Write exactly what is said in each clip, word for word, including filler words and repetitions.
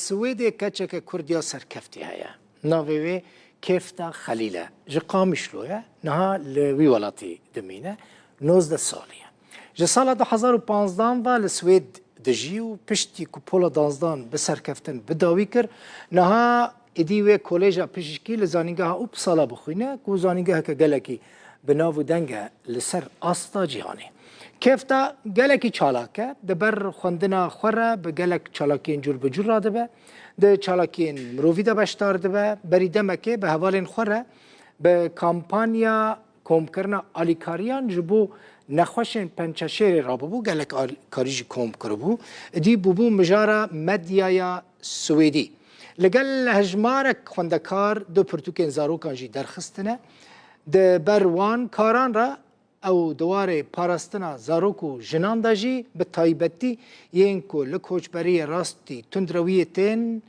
Swêdê keçeke Kurd ya serkeftî heye. Navê wê Kêfta Xelîl e. Ji Qamişlo ye. Niha li wî welatî dimîne. Nozdeh salî ye. Ji sala du hezar û panzdan ve li Swêd dijî û piştî ku pola danzdan bi serkeftin bi dawî kir, niha êdî wê Kolêja Pişikî li Zanîngeha Uppsala bixwîne, ku zanîngeheke gelekî bi nav û deng e li ser asta cîhanê. Kêfta gelekî çalak e, di ber xwendina xwe re bi gelek çalakiyên cûr bi cûr radibe, di çalakiyên mirovî de beşdar dibe, berî demekê bi hevalên xwe re bi kampanya komkirina alîkariyan ji bo nexweşên pençeşêrê rabûbû, gelek alîkarî jî kom kiribû, dî bûbû mijara medyaya Swêdî. Li gel hejmarek xwendekar du pirtûkên zarokan jî derxistine. Di ber wan karan re ew di warê parastina zarok û jinan de jî bi taybetî yên ku li koçberiyê rastî tundrewiyê tên,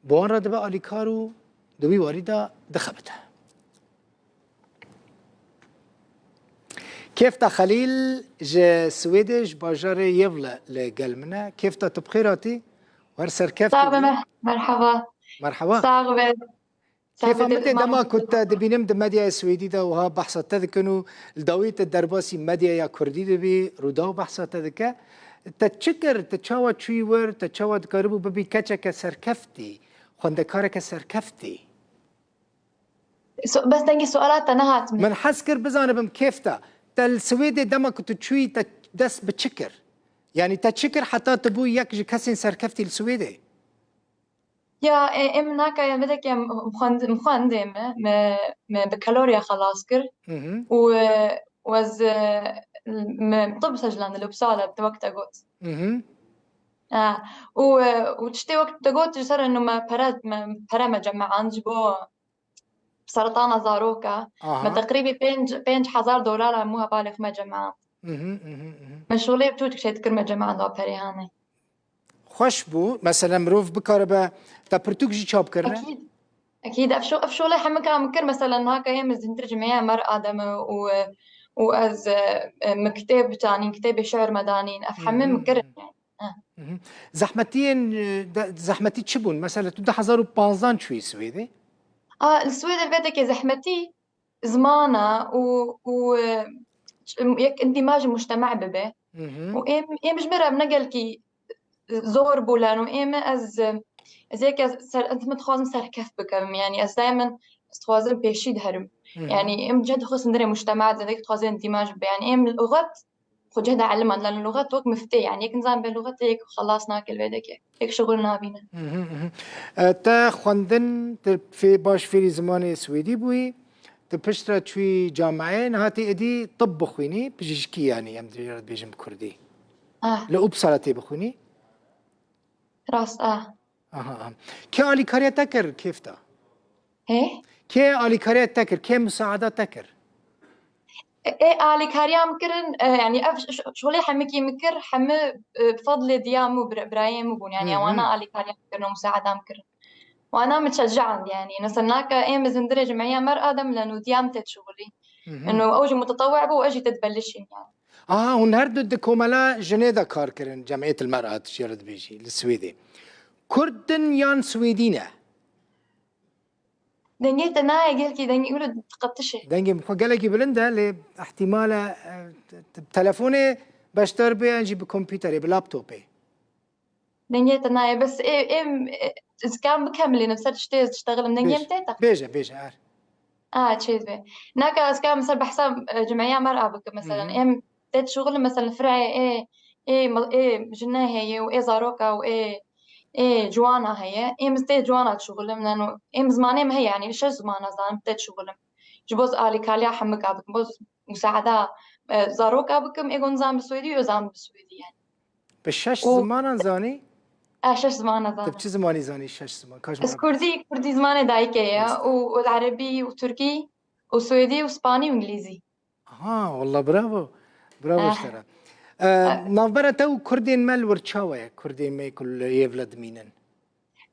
bi wan re dibe alîkar û di wî warî de dixebite. Kêfta Xelîl ji Swêdê, ji bajarê Yevle li gel min e. Kêfta, tu bi xêr hatî? Wer serkeftin. Sax be, mer-, merhaba. Merhaba. Sax be. Kêfa min tê dema ku te dibînim di medyaya Swêdî de wiha behsa te dikin û li dawî te derbasî medyaya Kurdî dibî, Rûdaw behsa te dike. Te çi kir? Te çawa çûyî wir? Te çawa dikaribû bibî keçeke serkeftî, xwendekareke serkeftî? So-, bes dengê suala te nehat min. Min hez kir bizanibim, Kêfta, te li Swêdê dema ku tu çûyî, te dest bi çi kir? Yanî te çi kir heta tu bû yek ji kesên serkeftî li Swêdê? Ya, e, em naka ya vedeke em xwend-, em xwendê me, me, me bi kaloriya xelas kir. Hı hı. Û, e, û ez, e, me tib sejlande li Uppsala, te wek te got. Hı hı. Ha, û, e, û tiştê wek te got, ji ser eno me pere, me, pere me cemand ji bo seretana zaroka. Aha. Me teqrîbî pênc, pênc hezar dolara hemû hevalê xwe me cemand. Mhm, mhm, mhm. Me şolê çû dikşe dikir me cemand wa perê hanê. Xweş bû. Mesela mirov bikaribe te pirtûk jî çap kirine? Ekîd. Ekîd. Ev şo-, ev şolê hemika min kir. Mesela niha ka em ji hundir cimêya mer ademe û, û ez, e, e, min kitêb danîn, kitêbê şiir me danîn. Ev hemî min kirin. Mhm. Hı hı. Zehmetiyên, e, de, zehmetî çi bûn? Mesela tu du hezar û panzdan çûyî Swêdê? A, li Swêdê vedeke zehmetî zimana û, û, e, yek îndîmaj mujtema bibe. Hı hı. Û êm, êm ji me re ne gelkî zor bû lano êm ez, ez yek ez ser, ez min dixwazim serkeft bikim. Yanî ez daymen ez dixwazim pêşî diherim. Hı hı. Yanî êm cih dixwazim derê mujtema de dixwazim îndîmaj bibe. Yanî êm luxet xwe cihda eliman, lano luxet wek miftê, yanî yek nizan bê luxet yek xelas nake li vê deke, yek şixul nabîne. Mhm, mhm. E, te xwendin, te fê-, baş fêrî zimanê swêdî bûyî, tu piştre çûyî cameyê, niha tê êdî tib bixwînî, pijîşkî yanî, em divê re dibêjin bi kurdî. Ah. Li Uppsala tê bixwînî? Rast, ah. Aha, aha. Kê alîkariya te kir, Kêfta? Hê? Kê alîkariya te kir? Kê musaada te kir? Ê, ê alîkariya min kirin, e, yanî ev ş-, ş-, şolê hemikî min kir, hemi, e, fadlê diya min û bira-, birayê min bûn. Yanî Hı hı. wana alîkariya min kirin û musaada min kirin. Wana min çecan, yanî. Mesela naka êm ez hundirê cimêya mer adem len û diya min tê şixulî. Hı hı. Eno ew jî mutetewî bû û ez jî tê dibelişîm, yanî. Aha, hûn her du di komela jinê de kar kirin, Cemiyet el Mer'a tu jê re dibêjî, li Swêdê. Kurd in yan Swêdî ne? Dengê te nayê gelkî, dengê wilo diqetişê. Dengê min xwe gelekî bilind e, lê ihtimal e, e, t-, t-, telefonê beşdar bê, yan jî bi kompîterê, bi laptopê. Dengê te nayê, bes ê, ê, ê, ez kam bikemilînim ser tiştê ez diştexilim. Dengê min tê te? Bêje, bêje, er. A, çêdibe. Naka ez kam ser behsa, e, cimêya mer'a bikim, mesela. Hı hı. Êm tê şixulim, mesela, fir'ê ê, ê, ê jine heye û ê zaroka û ê, ê ciwana heye. Êm tê ciwana şixulim, neno, êm zimanê me heye, yanî şeş zimana zanim tê şixulim. Ji bo ez alîkariya hemika bikim, bo ez musaada, e, zaroka bikim, ê gon zan bi swêdî, ê zan bi swêdî, yanî. Bi şeş Û- zimanan zanî? E, şeş zimanan Tu bi zanim. çi zimanî zanî şeş ziman? Kaç Ez ziman? Kurdî, Kurdî zimanê dayikê ye. Rast. Û, û erebî, û tirkî, û swêdî, û spanî, û îngilîzî. Aha, wallah bravo. Bravo Eh. ji te re. E, Eh. navbera te û Kurdên me li wir çawa ye? Kurdên me ku li Yevle dimînin?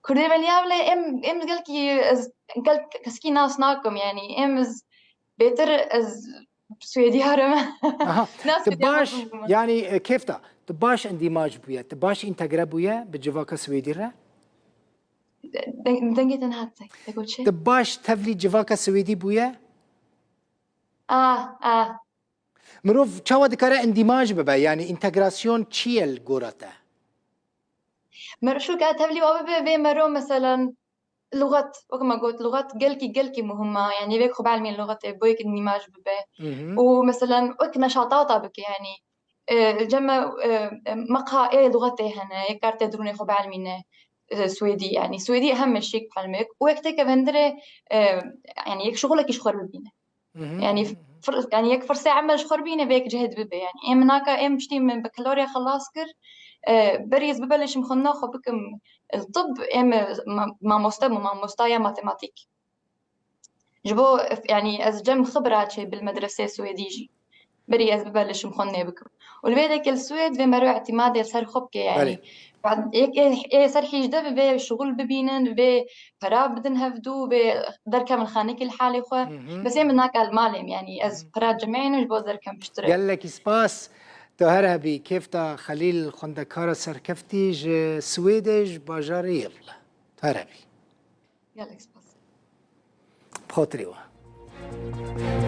Kurdê me li Yevle em, em gelkî ez, gelk keskî nas nakim, yanî em ez bêtir ez Swêdiyar im. Aha, Nas tu Swêdiyar baş, nakim. yanî, e, Kêfta, tu baş îndîmaj bûye, tu baş întegre bûye bi civaka Swêdî re? Deng-, dengê te nehat te. Te got çi? Tu baş tevlî civaka Swêdî bûye? Ah, ah. Mirov çawa dikare îndîmaj bibe? Yanî întegrasyon çi ye li gora te? Mero şûka tevlî wa bibe vê mero, meselen, luxet, wek me got, luxet gelkî, gelkî muhim e. Yanî vêk xwe bielmîn luxetê, bo yek îndîmaj bibe. Mhm. Û, meselen, wek neşatata bike, yanî, e, cem me, e, e, meqa ê luxetê hene, yek kar tê dirûnê xwe bielmîne, e, Swêdî, yanî Swêdî ehem e şêk bielmek. Û yek têke vendirê, e, yanî yek şixulekî ji xwe bibîne. Mhm. Yanî fir-, yanî yek firsê emel ji xwe bîne vê yek cihê dibibe. Yanî em naka em piştî min bakalorya xelas kir, e, berî ez bibe lêşim xwendina xwe bikim, e, tib, em, e, ma-, mamoste bû, mamosta ya matematîk. Ji bo, yanî ez cem xibra çê bil medresê Swêdî jî. Berî ez bibe lêşim xwendinê bikim. Û li vê dekê li Swêd vê mero îtîmadê li ser xwe bike, yanî. Belê. Yek ê, ê ser hîjdeh bibê şixul bibînin, vê pera bidin hevdû, vê derkevin xanekî li halê xwe. Mhm. Bes ê min naka li malê me, yanî ez pera cemeynim ji bo derkem piştre. Gelekî spas. Tu her hebî. Kêfta Xelîl, xwendekara serkeftî ji Swêdê, ji bajarê Gävle. Tu her hebî. Gelek spas. Bi xatirê we.